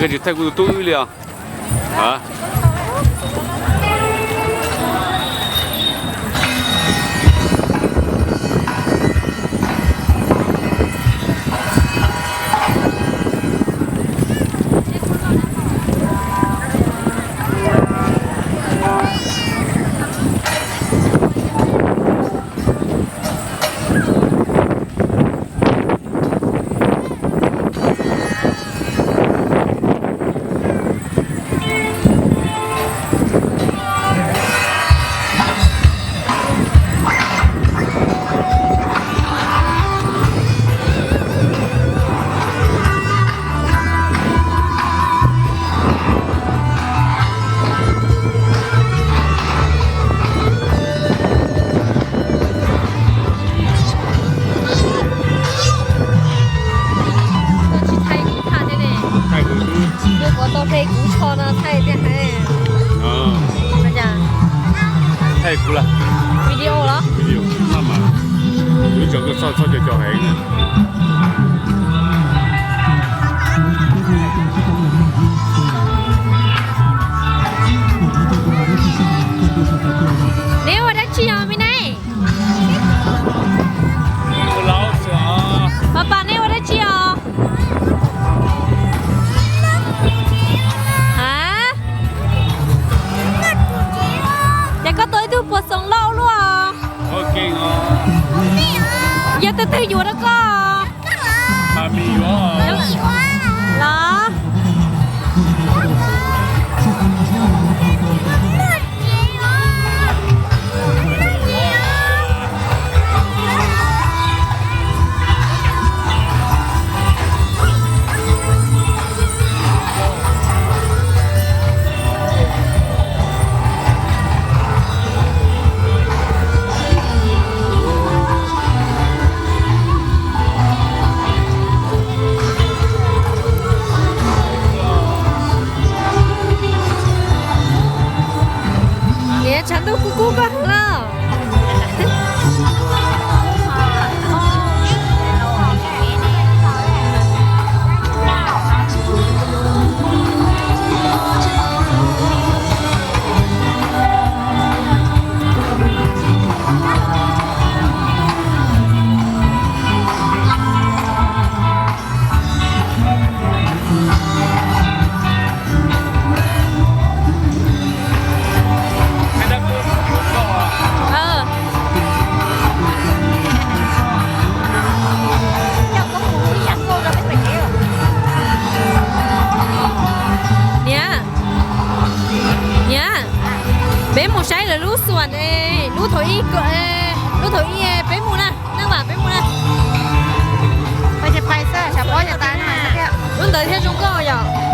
Tsis thaij kuv tus tub wb li os. Tsis thaij kuv tham thiab ne. Thaij kuv xwb. Kuv tau hle kuv tsho no thaij thiab hais. Thaij kuv lawm. Video los? Video, maj mam. Kuv tseem koj txhob txhob co co heev na. Neb ua dab tsi os me neeg? Pab pab neb ua dab tsi os? A, ces koj tau ib tug puas xoom loj luaj. Yog tus twg yuav rau koj? Los. Niam, tshav ntuj kub kub koj heev lauj. Niam, niam, peb mus saib lawv lub xuas, lub thaum ib